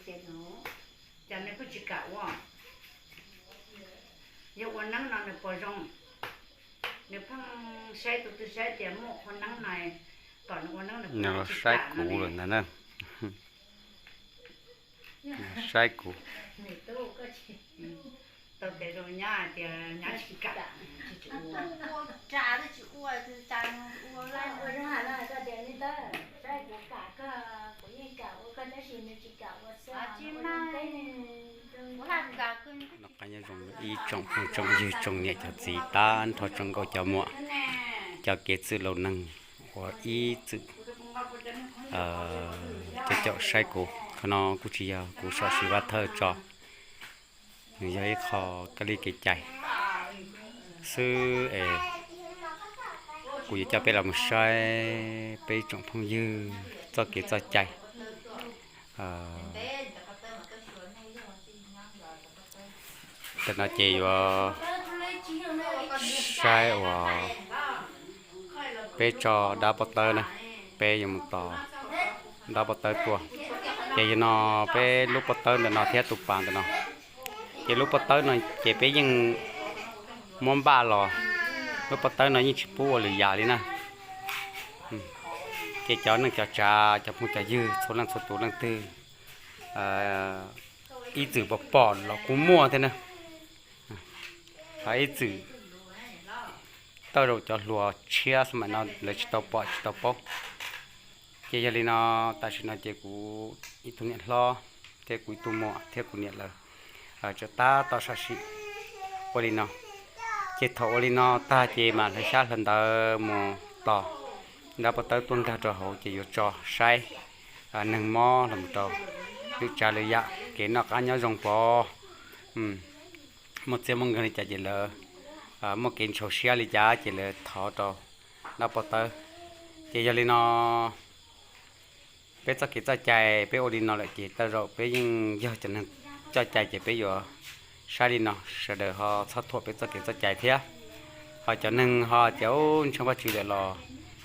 Ces nws kuj tsis kam ua. Yog ua neeb no nws puas zoo? Nws pheej saib tus twg saib tias muaj qhua neeb no, kom nws ua neeb nws los saib kuv lawm ntag na. Saib kuv. Tau tes zoo nyab hais tias nyab tsis kam. Noj qab nyob zoo ib tsoom phooj tsoom ywg tsoom niam cov txiv tag nrho tsoom nkauj cov muam, cov kev txwj laus neeg uas ib txwm caum caum saib kuv. Qhov no kuj tsis yog kuv sam sim vaj thawj tso, nws yog ib qho kab li kev cai xwb es kuv yuav coj peb los mus saib peb tsoom phooj ywg txoj kev txoj cai. Tam no ces yuav saib uas peb tso dab pob tawb na, peb yuav mus tos dab pob tawb tuaj. Ces yog no peb lub pob tawb ntawm no thiab tus pas ntawm no, ces lub pob tawb no ces peb yeej muab npaj los, lub pob tawb no yeej tsis pub ua lwm yam li na. Ces cov neej cov tsav cov phooj cov ywg txhua leej txhua tus leej twg ib txwm pom pom los kuj muaj thiab na. Ho ib txwm tej zaum cov hluas tshiab xwb mas no lawv tsis tau pom tsis tau paub. Ces yog li no, tam sim no ces kuv ib tug niam hlob thiab kuv ib tug muam thiab kuv niam lawv tseem tab tom sam sim ua li no. Ces thaum ua li no tag ces mam hlawv xyab hlawv ntawv mus tos dab pob tawb tuaj nkag rau hauv ces yuav tso saib neeg mob los rau lwm tsav lwm yam kev noj qab nyob zoo pov, muaj txiab muaj nkeeg li cas ces lawv muaj kev ntshau siab li cas ces lawv thov rau dab pob tawb. Ces yog li no, peb txoj kev txoj cai peb ua li no lawm ces tej zaum peb yeej yog cov neeg coj cai ces peb yuav saib li no, sawv daws ho txhob thuam peb txoj kev txoj cai thiab. Ho cov neeg ho tias ub ntseeg Vajtswv lawm los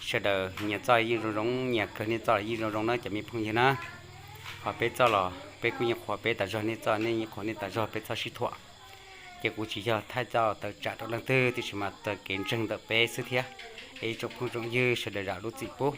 sawv daws nyias txoj yeej zoo zoo, nyias kawg nej txoj los yeej zoo zoo na cov me phooj ywg na. Ho peb txoj los peb kuj yeej qhuas peb tas zog, nej txoj nej yeej qhuas nej tas zog, peb txhob sib thuam. Ces kuv tsis yog thaij txoj tawm tsam rau leej twg tiam sis mas raws kev ntseeg ntawm peb xwb thiab. Es ib tsoom phooj tsoom ywg sawv daws zam lub txim pub.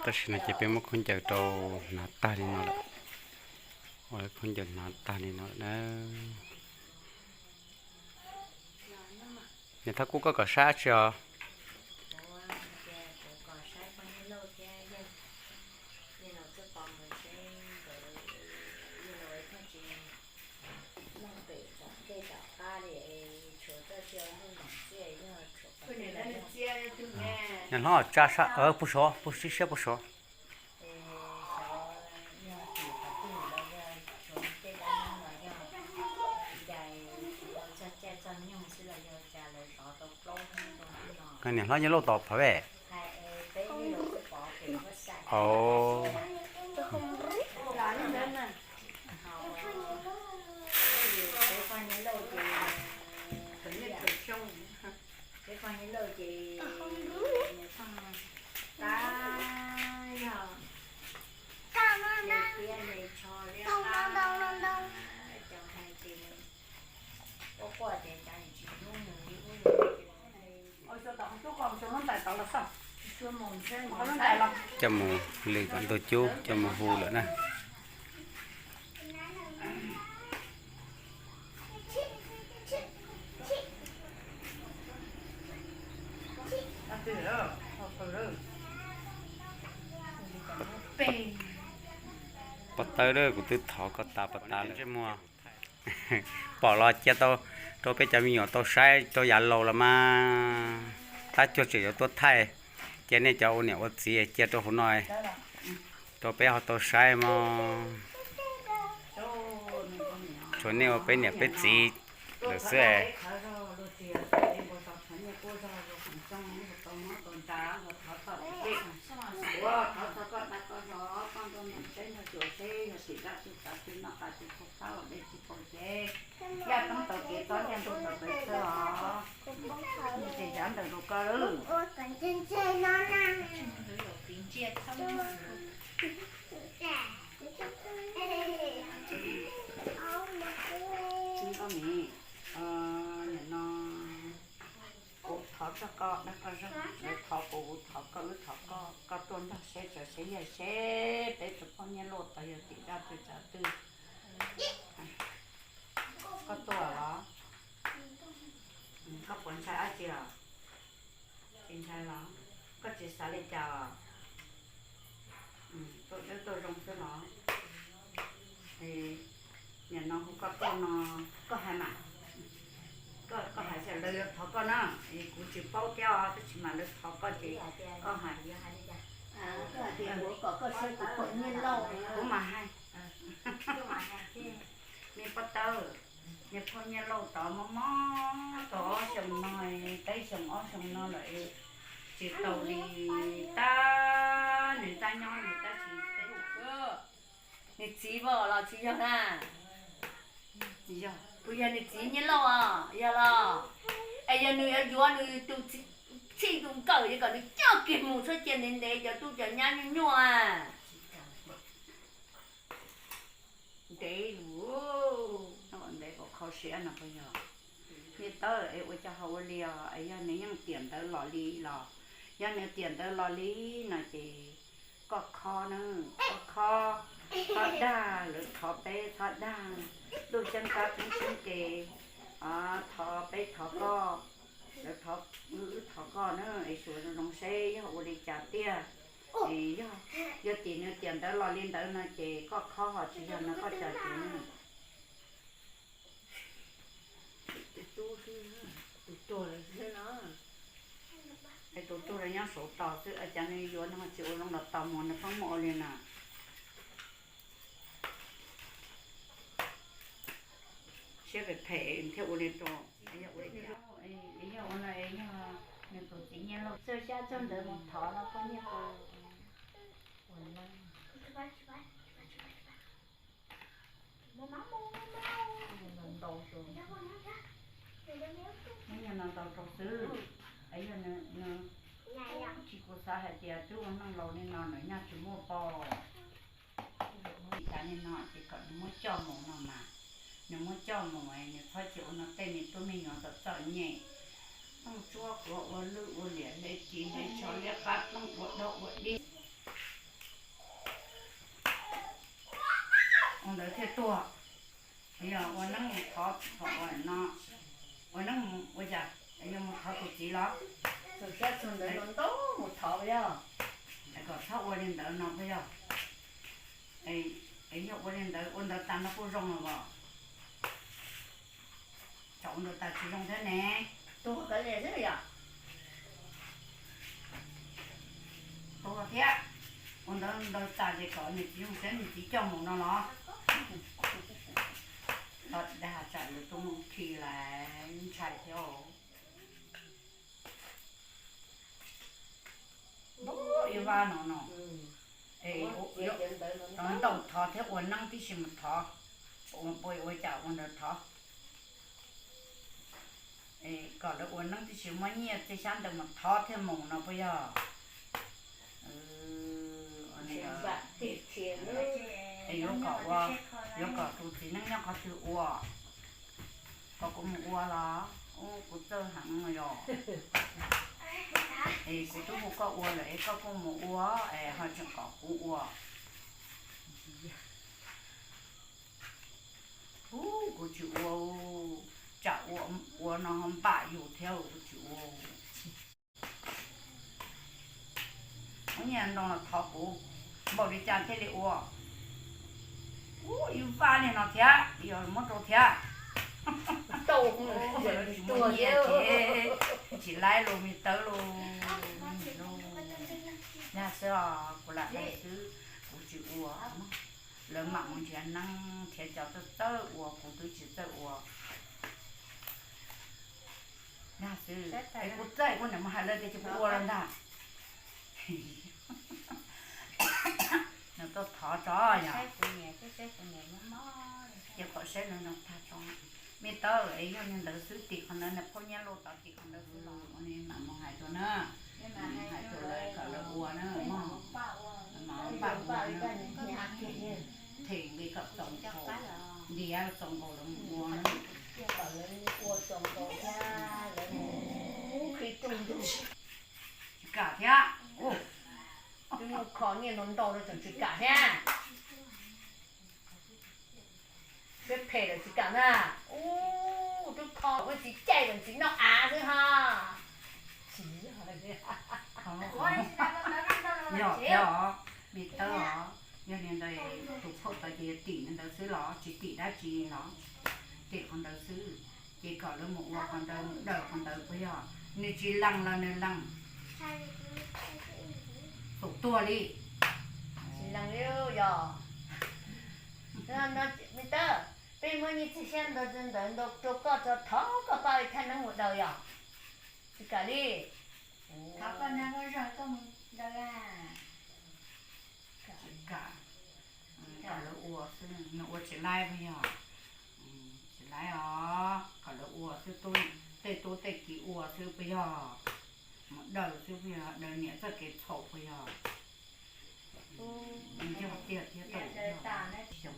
Tam sim no ces peb muab khaub ncaws rau hnav tag li no lawm. Ua khaub ncaws hnav tag li no lawm na. Niam Thaj Kub, koj kom saib tsi os? Niam hlob, tsa sab, puag saud, puag sib siab puag saud. Niam hlob, nyob lauj tos phav ve. Coj mus lwm tom ntug cub coj mus hu lawm na. Pob tawb, kuv twb thov koj tas pas tas lawm. Pom los cia tau rau peb cov me nyuam tau saib rau yav laus los mas tab cuag tseem yuav tuaj thaij. Cia nej cov ua niam ua txiv cia rau hauv no rau peb ho tau saib mog. Tsuas nej ua peb niam peb txiv lawm xwb. Nim no kuv thov txog koj, dag koj zog, lawv thov kuv, kuv thov koj, wb thov koj, koj tuaj nrog seb tso seb yog seb peb tus phooj nyiaj lauj tod yog tim dab twg tsav twg. Koj tuaj los? Koj puas ntshai dab tsi los? Tsis ntshai los? Koj tsis xav li cas os? Tuaj dawb tuaj zoo xwb los? Nim no hu koj tuaj no, koj hais mas, koj hais tias lawv yuav thov koj na, kuv tsis paub thiab os, tab sis mas lawv thov koj ces koj hais. Kuv mam hais. Me poj tawb, niag phooj nyiaj lauj tod mob mob tau ob xyoos no, peb xyoos ob xyoos no lawm, tsis tau li, tab nws tab nyob nws tab sis nws txiv os los tsis yog na. Yog, puas yog nws txiv nyiaj lauj os? Yog los? Es yog nws yuav yuav nws tus txij tus nkawm es kom nws coj kiag mus txhob cia ntev ntev cov tub cov nyab nyuaj nyuaj. Ntev, ntev kom kho siab no puas yog? Niag tawb es ua cas ho ua li os? Es yog nws yeej tiam ntawd los li los, yog nws tiam ntawd los li no ces koj khob na, koj khob, txhob dag, lawv thov peb txhob dag. Lub xeeb kab tseeb tseeb ces thov peb thov koj, lawv thov, wb thov koj na, es xyuas zoo zoo seb yog ua li cas tiag. Es yog, yog tim nws tiam ntawd los li ntawd no ces koj khob, ho tsis yog no koj tso tseg na. Tus tuag xwb, tus tuag lawm xwb no. Es tus tuag lawm nyob saum tog xwb, cas nws yuav no tsis ua zoo los tog mus nws pheej muaj ua li no. Siab phem phem thiaj ua li rau. Yog ua no es yog nws tus txiv nyiaj lauj txawj xyab txawj ntawv mus thov no koj niag tus ua no. Nws ntaus rau xwb, es yog nws, tsis kuv xav hais tias twb ua neej laus li no nws nyaj tsis muaj poj. Li cas li no ces kom nws muab coj mus no mas, nws muab coj mus nws txhob cia ua no tej me tub me nyuam txom txom nyem, pheej tsuab quav ua lwj ua liam hle ris hle tsho liab qab ploog ua dog ua dig. Ua ntawd thiaj tuag. Yog ua neeb mus thov, ua no, ua neeb ua cas, yog mus thov tus txiv los? Tus txiv ntawd mus thov yog, kom txhob ua li ntawd no puas yog? Es yog ua li ntawd, ua ntawd tas no kuj zoo los os. Txhob ua ntawd tas tsis zoo thiab ne. Tuag thiab, ua ntawd ntawd tas ces kom nws txiv zoo siab nws txiv coj mus no los? Txhob dag tsam lawv tuaj muab khi lawm ntshai thiab. Ib vab no no, ntaus thov thiab ua neeb tib si mus thov, ua ua cas ua ntawd thov. Kom lawv ua neeb tib si muab nyiaj tej xyab ntawd mus thov thiaj mus no puas yog? Yuav kom ua, yuav kom tus txiv neej nyob qhov twg ua? Kom kuv mus ua los? Ub, kuv txawj heev yog. Es kuv twb hu koj ua lawm es koj kuj mus ua, es ho tseem kom kuv ua. Ub, kuv tsis ua, tsam ua no npam yus thiab kuv tsis ua. Muab nyiaj ntoo los thov kuv, npaum li cas thiaj li ua? Ub, ib vab li no thiab, yog muab rau thiab. Tsis muaj nyiaj ces tsis laib los me tawb los. Lag xwb os, kuv lam lag xwb, kuv tsis ua mog. Lawv mam mus nrhiav neeb nrhiav cov txawj txawj ua, kuv twb tsis txawj ua. Ntag xwb, es kuv txawj kuv niam mus hais lawv tias cia kuv ua los ntag. Nws tuaj thov tso yog. Cia kom saib nws no tag tso. Me Tawb, es yog li ntawd xwb, tim qhov ntawd nws phauj Nyiaj Lauj tod, tim qhov ntawd xwb los ua, mam mus hais rau na, hais rau lawv kom lawv ua na mog, mam pab ua na. Them nqi kom txaus nkaus, ntiav txaus nkaus lawv mus ua na. Tsis kam thiab. Twb muaj kho nyiaj ntau ntau no tseem tsis kam thiab. Twb phem lawm tsis kam na. Ub, twb kho ua txiv caij lawm txiv noj av xwb ha. Tsis yog. Yog thiab os, me Tawb os, yog li ntawd tus phauj tod ces yog tim li ntawd xwb los tsis tim dab tsi los, tim qhov ntawd xwb, ces kom lawv mus ua qhov ntawd mus daws qhov ntawd puas yog? Nws tsis lees los nws lees. Tus tuag li. Tsis lees li yog. Me Tawb, peb muab nyiaj txiag xyab ntawv ntawd ntau rau koj tso, thov koj pab ua thaj neeb mus daws yog? Tsis kam li. Tsis kam. Kom lawv ua xwb, nws ua tsis laib puas yog? Tsis laib os, kom lawv ua xwb, tej tub tej kiv ua xwb puas yog? Mus daws xwb puas yog? Daws niam txoj kev txhaum puas yog? Yog tiag thiab tau xyoo,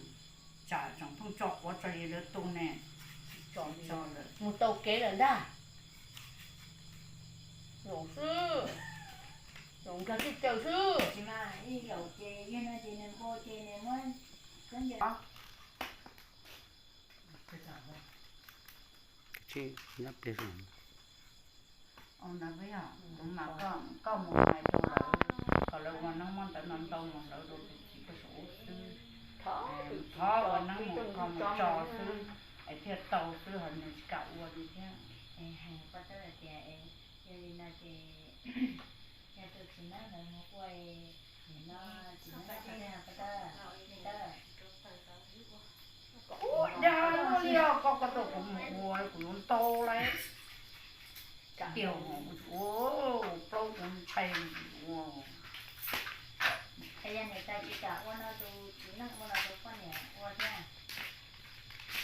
tsam tsoom phooj tso quav tso li lawv tu ne. Mus tau kev lawm ntag. Zaum xwb, zaum nkag tij caw xwb. Ntawd, kuv mas koj mus hais rau lawv kom lawv ua neeb muab ntawv no ntau mus hlawv rau tus txiv koj saum ub xwb. Thov ua neeb mus kho mus tso xwb es thiaj tau xwb, ho nws tsis kam ua li thiab. Es hais poj tawb tias, yog li no ces yog tus txiv neeb ntawd mus ua, nim no txiv neeb no poj tawb, poj tawb. Ua dag luaj li os, koj, koj tuaj kuv mus ua kuv yuav ntau lawm. Tiag, ua plaub kuv ntshai ua. Yog niam tais tsis kam ua no tus txiv neej ua los tus poj niam ua thiab?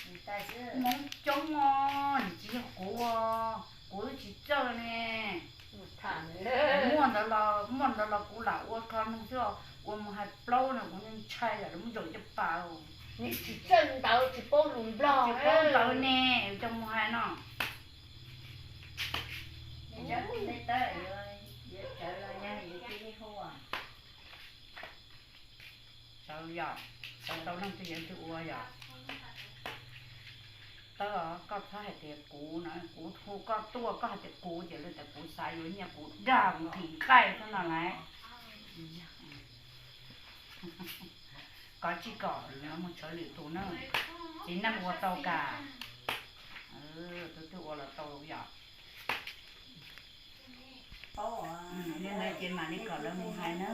Niam tais xwb. Hmoov coob os, tsis yog kuv, kuv twb tsis txawj ne. Muaj ntawd los, muaj ntawd los kuv lam ua kho neeg xwb, ua mus hais plaub no kuv ntshai lawm, lawv muab zaum caj pas. Tsis txawj ntawv, tsis paub lus Nplog, tsis paub ntawv ne, coj mus hais no. Sawv yom, sawv tau leej twg yuav leej twg ua yom. Tawb, koj txhob hais tias kuv no, kuv hu koj tuaj koj hais tias kuv ces lawv tias kuv xav yuav nyiaj kuv dag kuv nqhis nqaij xwb no lauj. Koj tsis kom mus tshawv lwm tus na, txiv neej ua tau kas. Tus twg ua los tau yom. Li ntawd ces mam li kom lawv mus hais na.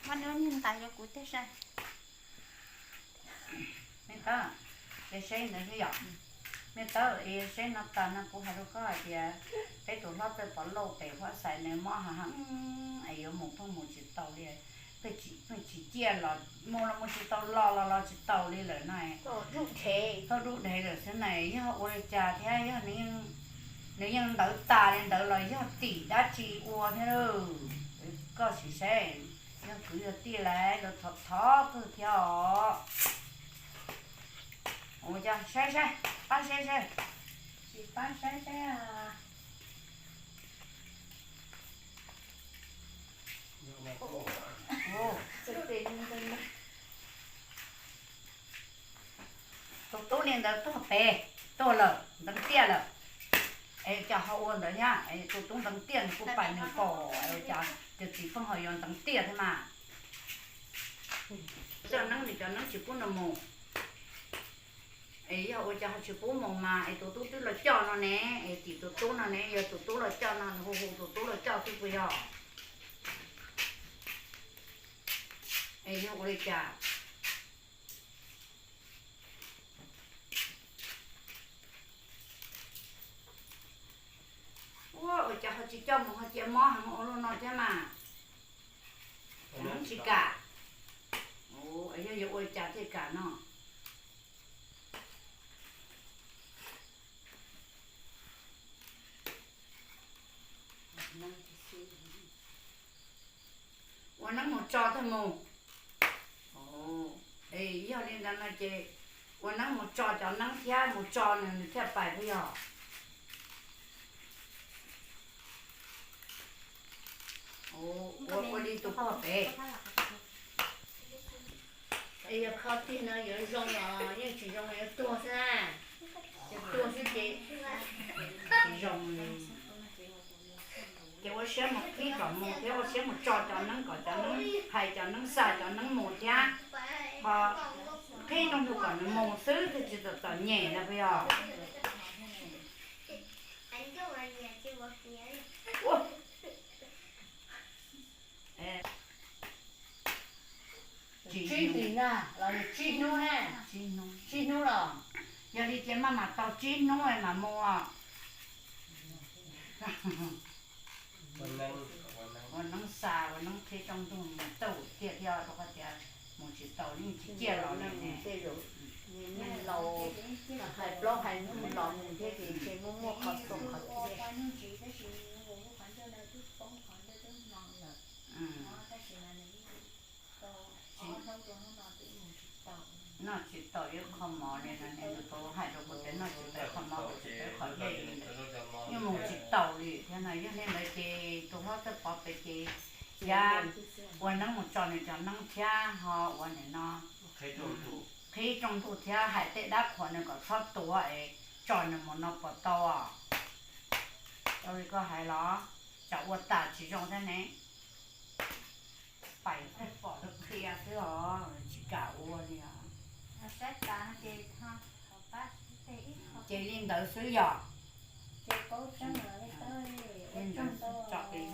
Muab nws niag ntais rau kuv tej saib. Me Tawb, ces saib ntawd xwb yom. Me Tawb, es saib no tas no kuv hais rau koj hais tias peb tus hlob Txawj Pov Lauj pem Huab Xais nws mob heev heev es yuav mus pheej mus tsis tau li, pheej tsis ciaj los mus los mus tsis tau, los los los tsis tau li lawm na. Thaum dub dhev lawm xwb na, yog ua li cas thiab, yog nws yeej ntawv tas li ntawd los yog tim dab tsi ua thiab lauj? Koj sim saib, yog kwv yog tij lawm los thov thov kawg thiab os. Ua cas saib saib, pab saib saib, sim pab saib saib. Tus tub li ntawd tuag pem, tuag lawm, nteev tiaj lawm. Es cas ho ua ntawd thiab? Tus tub nteev tiaj nws kuj pais nws pom, cas tus txiv pheej ho yuav nteev tiaj thiab mas. Cov neeb, nws cov neeb tsis pub nws mus. Es yog ua cas ho tsis pub mus mas es tus tub twb los coj no ne, es tim tus tub no ne, yog tus tub los coj no nws hu hu tus tub los coj xwb puas yog? Es yog ua li cas? Ua, ua cas ho tsis coj mus ho cia mob heev ua luaj no thiab mas? Neeb tsis kam. Yog yuav ua cas thiaj kam no? Ua neeb mus tso tag mus. Es yog li ntawd no ces ua neeb mus tso cov neeb thiab mus tso nws, nws thiaj pais puas yog? Ua, ua li tus pog pem. Es yog kho tiag no yuav zoo los yeej tsis zoo, yuav tuag xwb na. Yog tuag xwb ces tsis zoo li. Ces ua siab mus qhib kom mus thiab ua siab mus tso cov neeb kom cov neeb hais cov neeb xa cov neeb mus thiab. Ho qhib rooj ntug kom nws mus xwb thiaj tsis txom txom nyem no puas yog? Tsib hlis na los yog tsib hnub na? Tsib hnub los? Yog li ces maj mam tau tsib hnub mam mus. Ua neeb xa ua neeb qhib rooj ntug mus tau tiag thiab rau qhov tias mus tsis tau yeej tsis ciaj los li ne. Hais plaub hais ntug los mus thiab ces muaj muaj qhov txoos qhov tiag. Noj tsis tau ib qho mov li no ne, tus tau hais rau kuv tias noj tsis tau ib qho mov, kuv tsis tau ib qho dej li ntawd, yeej mus tsis tau li thiab no. Yog li ntawd ces tus hlob thawj pov pem ces yog ua neeb mus tso nws cov neeb thiab ho ua nim no qhib rooj ntug thiab hais tej dab qhuas nws kom txhob tuav es tso nws mus no puas tau? Tau li koj hais los tsam ua tas tsis zoo thiab ne. Pais pom lawv qhia xwb os, tsis kam ua li os. Ces li ntawd xwb yog. Li ntawd xwb tso pem.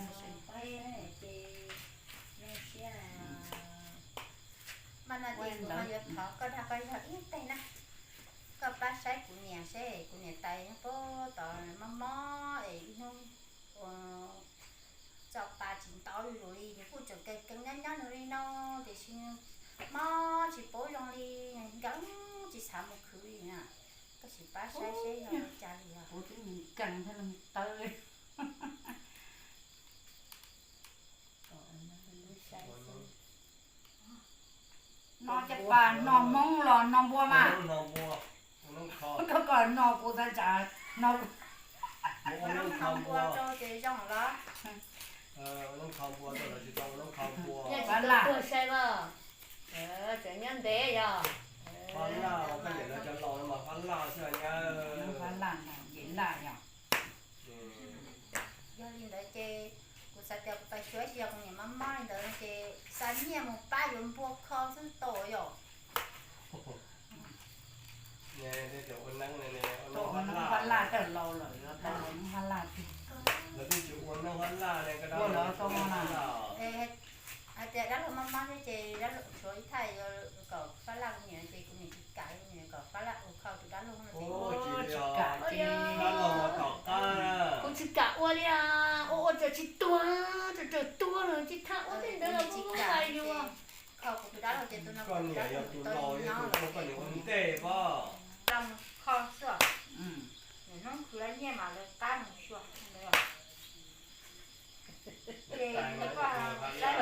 Mas no ces kuv ho yuav thov koj dag koj zog ib teg na. Koj pab saib kuv niam seb kuv niam tais nyob puag tod mob mob es ib hnub ua txoj pa tsis ntau li lus li, nws kuj tseem keev keev nyob nyob nws li no, tiam sis mob tsis paub zoo li, nkees tsis xav mus khwv li na. Koj sim pab saib seb yog li cas li os. Kuv twb nkees thiab tawv. No caj pas no Hmoob los no npua mas. Koj kom no kuv tab tsam no. Ua neeb kho npua rau ces zoo los. Ua neeb kho npua rau los tsis tau ua neeb kho npua. Fab laj. Tseem nyob ntev yog. Fab laj, koj niam lawv cov laus no mas fab laj xwb nyab. Fab laj, ces laj yog. Yog li ntawd ces kuv xav tias kuv pais xyuas ib si yog kuv niam mob mob li ntawd no ces xa nyiaj mus pab yuav npua kho xwb tau yom. Ua neeb fab laj, tawm laus lawm yuav tau ua neeb fab laj tiag. Lawv twb tsis ua neeb fab laj ne, koj dab laug tau na. Hais tias dab laug mob mob thiab ces dab laug tshuav ib thaj yuav kom fab laj kuv niam ces kuv niam tsis kam, kuv niam kom fab laj ua kho tus dab laug no ces. Tsis kam, dab laug ua tom qab. Kuv tsis kam ua li, ua ua txawm tsis tuag, txawm txawm tuag los tsis txhob ua tej ntawd los kuv hais yus. Kho kuv tus dab laug ces tus no koj niam yog tus laus, yog tus laus koj niam ua ntej pob. Kho xwb. Nws hnub khwv lawv nyiaj mas lawv qab mus xyuas.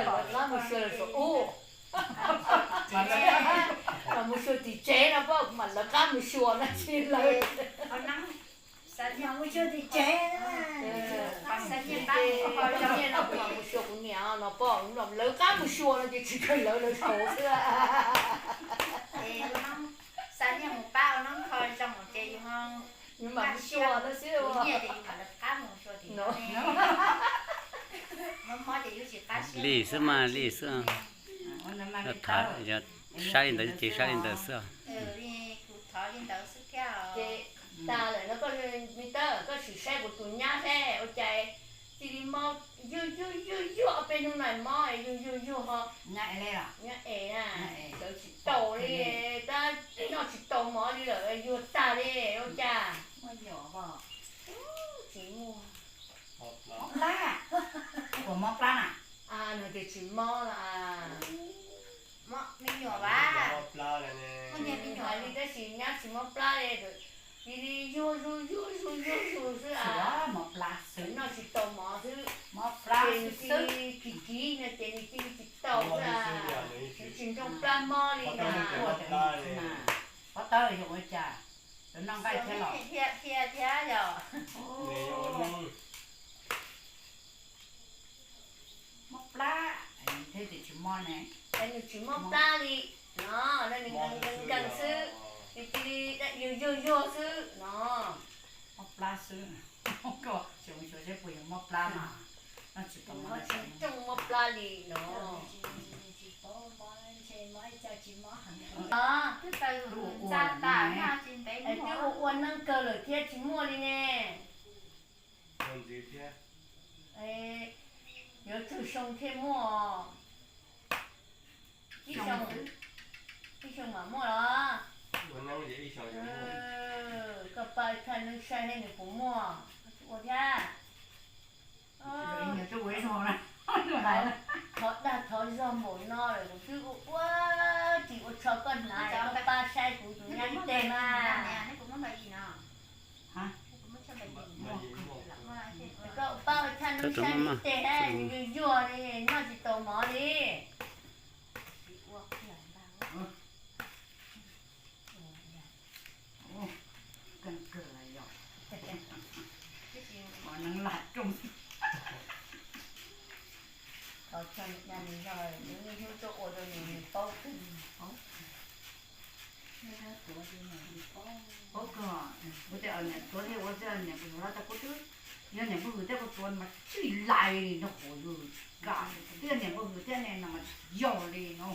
Lawv qab mus xyuas saum ub. Mus xyuas tim tsev no pob, mas lawv qab mus xyuas no tsis lawv. Mus xyuas tim tsev. Mus xyuas kuv niam no pob, lawv qab mus xyuas no ces tsis kawg lawv, lawv saud xwb. Xa nyiaj mus pab ua neeb kho zoo ces yus mam mus xyuas no xwb. Li xwb mas li xwb. Saib li ntawd ces saib li ntawd xwb. Kuv thov li ntawd xwb. Tas lawm no koj, me Tawb, koj sim saib kuv tus nyab seb ua cas cia li mob yuag yuag yuag yuag ob peb hnub no mob yuag yuag yuag ho. Nyab es na, sawv tsis tau li, tab noj tsis tau mov li lawm, yuag tag li ua cas. Tsis muaj. Mob plab. Puas mob plab na? Nws tias tsis mob. Mob me nyuam vas. Hais li tab sis nyab tsis mob plab li, cia li yuag zus yuag zus yuag zus xwb a. Mob plab xwb, noj tsis tau mov xwb. Mob plab xwb, cia li kiv kiv no ces nws cia li tsis tau xwb a. Nws tsis nroo plab mob li na. Pob tawb yog ua cas, cov noj nqaij thiab los. Thiab yog mob plab thiab tias tsis mob ne. Es nws tsis mob plab li no, nws nkees nkees xwb, nws cia li yuag yuag yuag xwb no. Mob plab xwb. Koj xyov xyov seb puas yog mob plab mas, noj tsis tau mov, noj tsis tau, mob plab li no. Twb ua ua neeb kawg lawm thiab tsis muaj li ne. Yuav tsawg xyoo thiaj muaj? Ib xyoo, ib xyoo mam muaj los? Koj pab thaj neeb saib seb nws puas muaj, ua thiab. Thov dag thov zog npaum no lawm kuv twb ua ua ris ua tsho koj hnav, koj pab saib kuv tus nyab ib teg mas. Koj pab ua thaj neeb saib ib teg, nws yuag yuag li, noj tsis tau mov li. Ua neeb lam rooj. Thov txog niam nyab nws zog, nws niaj hnub tuaj ua rau nws, nws paub kawg. Paub kawg. Ua tej niam tuav thiab ua tej niam pog hwm los tau kuv twb, yog niam pog hwm thiab kuv tuav mas tsis lais li nrog kuv yus kam, twb yog niam pog hwm thiab ne no mas tsis yog li no.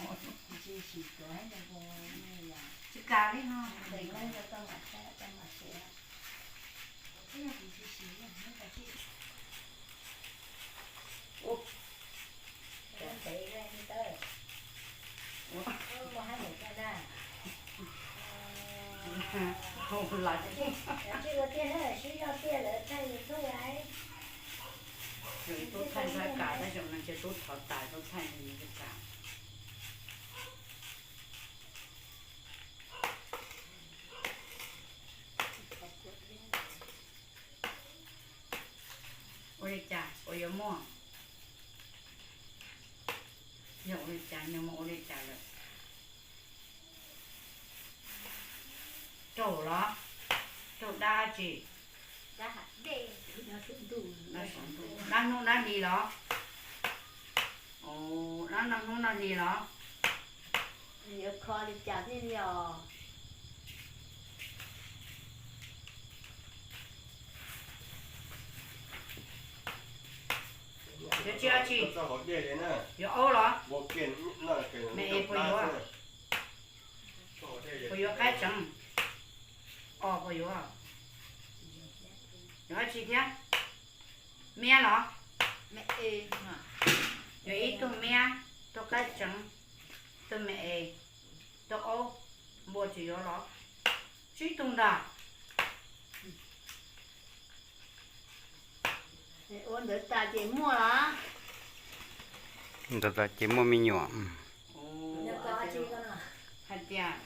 Tsis kam li no. Tub thaij txhob kam, tab sis no ces tub thov tas tub thaij li no txhob kam. Ua li cas puas yuav muaj? Yog ua li cas nws mus ua li cas lawm? Raug los? Raug dab tsi? Dab hnub dab hli los? Dab noj hnub noj hli los? Yuav kho li cas thiaj li os? Yuav tsis dab tsi? Yuav aub los? Me es puas yuav? Puas yuav qaib tseev? Os, puas yuav? Yuav dab tsi thiab? Miab los? Yuav ib tug miab, tug qaib tseev, tug me es, tug aub, npua tsis yuav los? Tsib tug ntag. Ua ntawd tas ces muaj los? Ntawd tas ces muaj me nyuam. Hais tias,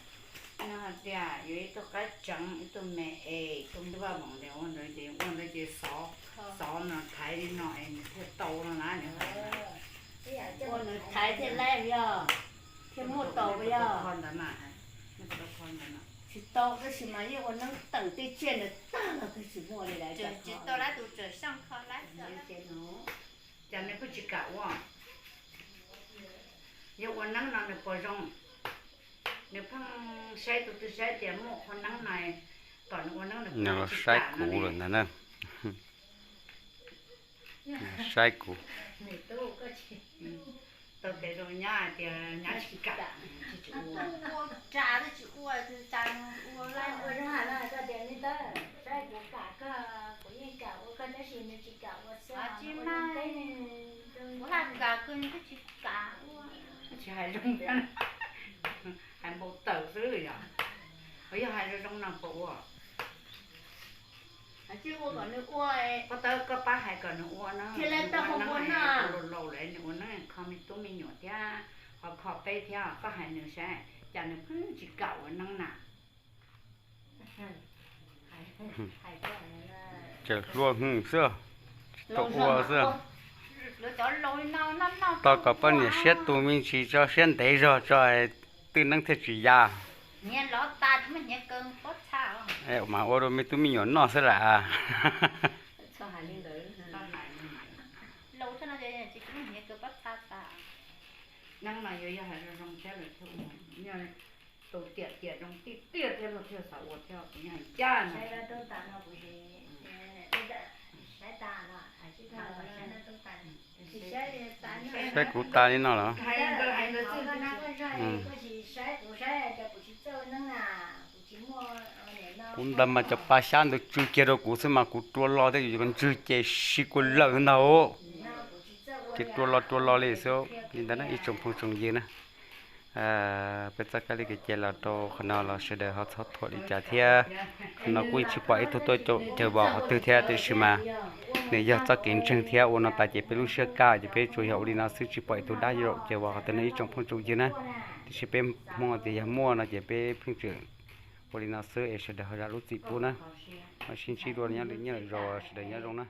nws hais tias yuav ib tug qaib tseev, ib tug me es, tus vaj moom ntawd ua ntawd ces, ua ntawd ces xov, xov no thaiv li no es nws thiaj tau no na. Ua nws thaiv thiaj laib yog, thiaj muaj tau yog. Tsis tau tab sis mas yeej ua neeb tawm tej tsiaj ntawd tag los twb tsis muaj li lawm. Ces nws kuj tsis kam ua. Yog ua neeb no nws puas zoo? Nws pheej saib tus twg saib tias muaj qhua neeb no, kom nws ua neeb nws los saib kuv lawm ntag na. Saib kuv. Tau kev zoo nyob hais tias nyob tsis kam, tsis ua, ua ras twb tsis ua, ua zoo hais no koj tias li ntawd, saib kuv kam koj, kuv yeej kam ua koj tab sis nws tsis kam ua xwb. Tsis mas, kuv haj kam kawg nws twb tsis kam ua. Tsis hais zoo thiab, hais npau taws xwb yom. Yog hais zoo zoo no puas ua? Ua kom nws ua, koj pab hais kom nws ua no, laus laus lawm nws ua neeb kho me tub me nyuam thiab, ho kho peb thiab, koj hais nws saib, cas nws pheej tsis kam ua neeb na. Ces hlua hwv xwb, tsis tau ua xwb. Tau kom poj niam siab tus me ntsis tso, siab ntev zog tso, twj neeb thiaj tsis ya. Mas ua rau me tub me nyuam noj xwb las. Neeb no yuav yog hais zoo zoo thiab lawm thiaj ua, tus tiam tiam zoo tiag tiag thiab luag thiaj xav ua thiab, kuv yeej hais ncaj no. Saib kuv tas li no los? Kuv ntawd mas cov pa xyab ntawd tsw kiag rau kuv xwb mas kuv rua lo thiab, yus ntswg ces sib kua lawm ntag. Ces rua lo rua lo li xwb li ntawd na ib tsoom phooj tsoom ywg na. Peb txoj kab li kev cai los rau qhov no los sawv daws ho txhob thuam li cas thiab. Qhov no kuj tsis pom ib tug tuaj caum caws vos qhov twg thiab, tiam sis mas nws yog txoj kev ntseeg thiab. Ua no tas ces peb lub siab kaj, ces peb tsuas yog ua li no xwb, tsis pom ib tug dab caum caws vos qhov twg no ib tsoom phooj tsoom ywg na. Tiam sis peb Hmoob tias yog muaj no ces peb pheej tseem ua li no xwb es sawv daws ho zam lub txim pub na. Ho sib ntsib dua nyob lwm zos, sawv daws nyob zoo na.